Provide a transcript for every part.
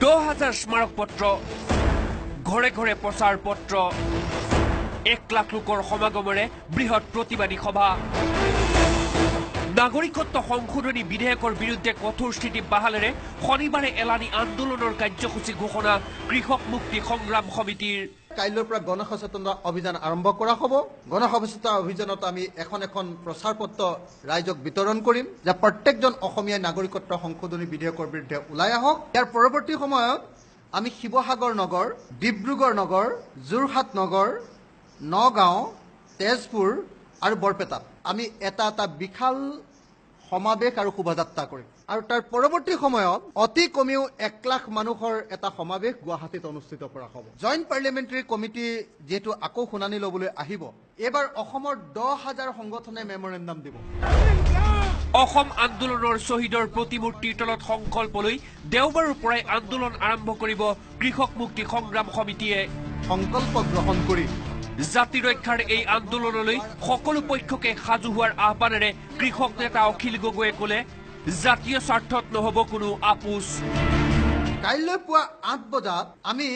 10,000 স্মাৰক পত্ৰ, ঘৰে ঘৰে প্ৰচাৰ পত্ৰ, 1 লাখ লোকৰ সমাগমেৰে বৃহৎ প্ৰতিবাদী সভা। নাগৰিকত্ব সংশোধনী বিধেয়কৰ বিৰুদ্ধে কঠোৰ স্থিতি বাহালেৰে শনিবাৰে এলানি আন্দোলনৰ কাৰ্যসূচী ঘোষণা কৃষক মুক্তি সংগ্ৰাম সমিতিৰ। কাইলৈৰ পৰা গণসচেতনতা অভিযান আৰম্ভ কৰা হ'ব। গণসচেতনতা অভিযানত আমি এখন এখন প্ৰচাৰ পত্ৰ ৰাইজক বিতৰণ কৰিম যে প্ৰত্যেকজন অসমীয়া নাগৰিকত্ব সংশোধনী বিধেয়কৰ বিৰুদ্ধে ওলাই আহক। ইয়াৰ পৰৱৰ্তী সময়ত আমি শিৱসাগৰ নগৰ, ডিব্ৰুগড় নগৰ, যোৰহাট নগৰ, নগাঁও, তেজপুৰ আৰু বৰপেটাত আমি এটা এটা বিশাল সমাৱেশ আৰু শোভাযাত্ৰা কৰিম। আৰু তাৰ পৰৱৰ্তী সময়ত অতি কমেও 1 লাখ মানুহৰ এটা সমাৱেশ গুৱাহাটীত অনুষ্ঠিত কৰা হ'ব। জইণ্ট পাৰ্লিয়ামেণ্টাৰী কমিটি যিহেতু আকৌ শুনানি ল'বলৈ আহিব, এইবাৰ অসমৰ 10,000 সংগঠনে মেমৰেণ্ডাম দিব। অসম আন্দোলনৰ শ্বহীদৰ প্ৰতিমূৰ্তিৰ তলত সংকল্প লৈ দেওবাৰৰ পৰাই আন্দোলন আৰম্ভ কৰিব কৃষক মুক্তি সংগ্ৰাম সমিতিয়ে। সংকল্প গ্ৰহণ কৰি জাতি ৰক্ষাৰ এই আন্দোলনলৈ সকলো পক্ষকে সাজু হোৱাৰ আহ্বানেৰে কৃষক নেতা অখিল গগৈয়ে ক'লে, জাতীয় স্বাৰ্থত নহ'ব কোনো আপোচ। কাইলৈ পুৱা 8 বজাত আমি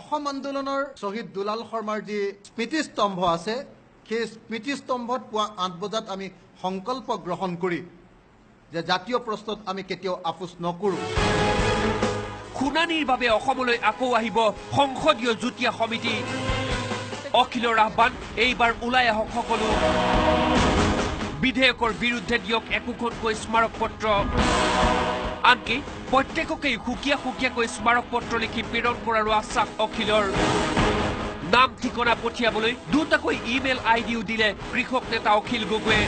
অসম আন্দোলনৰ শ্বহীদ দুলাল শৰ্মাৰ যি স্মৃতিস্তম্ভ আছে, সেই স্মৃতিস্তম্ভত পুৱা 8 বজাত আমি সংকল্প গ্ৰহণ কৰি যে জাতীয় প্ৰশ্নত আমি কেতিয়াও আপোচ নকৰোঁ। শুনানিৰ বাবে অসমলৈ আকৌ আহিব সংসদীয় যুটীয়া সমিতি। অখিলৰ আহ্বান, এইবাৰ ওলাই আহক সকলো। বিধেয়কৰ বিৰুদ্ধে দিয়ক একোখনকৈ স্মাৰক পত্ৰ। আনকি প্ৰত্যেককেই সুকীয়া সুকীয়াকৈ স্মাৰক পত্ৰ লিখি প্ৰেৰণ কৰাৰো আশ্বাস অখিলৰ। নাম ঠিকনা পঠিয়াবলৈ দুটাকৈ ইমেইল আই ডিও দিলে কৃষক নেতা অখিল গগৈয়ে।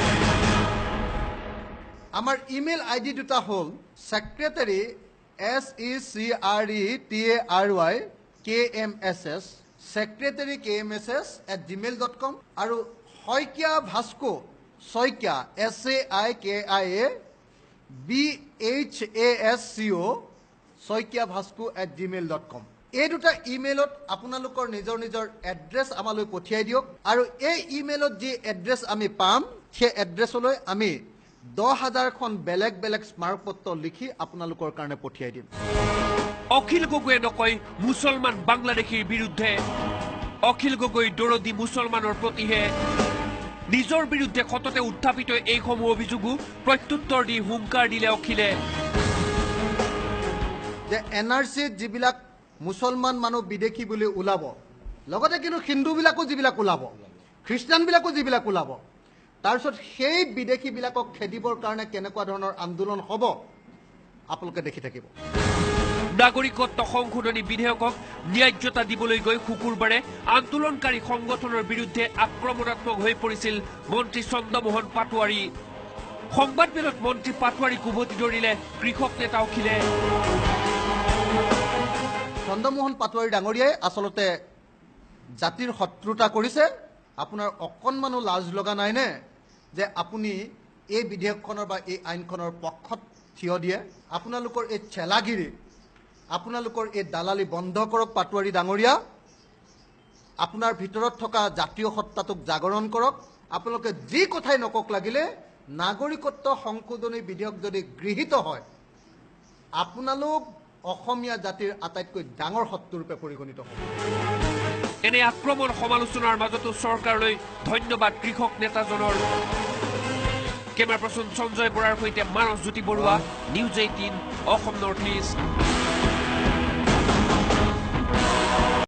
আমাৰ ইমেইল আই ডি দুটা হ'ল secretary S E C R E T A R Y K M S S, secretary K M S S at Gmail dot com আৰু Saikia Vasco Saikia S A I K I A B H A S C O Saikia Vasco at Gmail dot com. এই দুটা ইমেইলত আপোনালোকৰ নিজৰ নিজৰ address আমালৈ পঠিয়াই দিয়ক আৰু এই ইমেইলত যি এড্ৰেছ আমি পাম সেই এড্ৰেছলৈ আমি 10,000খন বেলেগ বেলেগ স্মাৰকপত্ৰ লিখি আপোনালোকৰ কাৰণে পঠিয়াই দিম। অখিল গগৈয়ে নকয় মুছলমান বাংলাদেশীৰ বিৰুদ্ধে, অখিল গগৈ দৰদী মুছলমানৰ প্ৰতিহে। নিজৰ বিৰুদ্ধে সততে উত্থাপিত এইসমূহ অভিযোগো প্ৰত্যুত্তৰ দি হুংকাৰ দিলে অখিলে। যে এন আৰ চিত যিবিলাক মুছলমান মানুহ বিদেশী বুলি ওলাব, লগতে কিন্তু হিন্দুবিলাকো যিবিলাক ওলাব, খ্ৰীষ্টানবিলাকো যিবিলাক ওলাব, তাৰপিছত সেই বিদেশীবিলাকক খেদিবৰ কাৰণে কেনেকুৱা ধৰণৰ আন্দোলন হ'ব আপোনালোকে দেখি থাকিব। নাগৰিকত্ব সংশোধনী বিধেয়কক ন্যায্যতা দিবলৈ গৈ শুকুৰবাৰে আন্দোলনকাৰী সংগঠনৰ বিৰুদ্ধে আক্ৰমণাত্মক হৈ পৰিছিল মন্ত্ৰী চন্দ্ৰমোহন পাটোৱাৰী। সংবাদমেলত মন্ত্ৰী পাটোৱাৰীক উভতি ধৰিলে কৃষক নেতা অখিলে। চন্দ্ৰমোহন পাটোৱাৰী ডাঙৰীয়াই আচলতে জাতিৰ শত্ৰুতা কৰিছে। আপোনাৰ অকণমানো লাজ লগা নাইনে যে আপুনি এই বিধেয়কখনৰ বা এই আইনখনৰ পক্ষত থিয় দিয়ে? আপোনালোকৰ এই চেলাগিৰি, আপোনালোকৰ এই দালালি বন্ধ কৰক পাটোৱাৰী ডাঙৰীয়া। আপোনাৰ ভিতৰত থকা জাতীয় সত্তাটোক জাগৰণ কৰক। আপোনালোকে যি কথাই নকওক লাগিলে, নাগৰিকত্ব সংশোধনী বিধেয়ক যদি গৃহীত হয়, আপোনালোক অসমীয়া জাতিৰ আটাইতকৈ ডাঙৰ শত্ৰুৰূপে পৰিগণিত হ'ব। এনে আক্ৰমণ সমালোচনাৰ মাজতো চৰকাৰলৈ ধন্যবাদ কৃষক নেতাজনৰ। কেমেৰা পাৰ্চন সঞ্জয় বৰাৰ সৈতে Manas Jyoti Barua, news 18, Assam north east.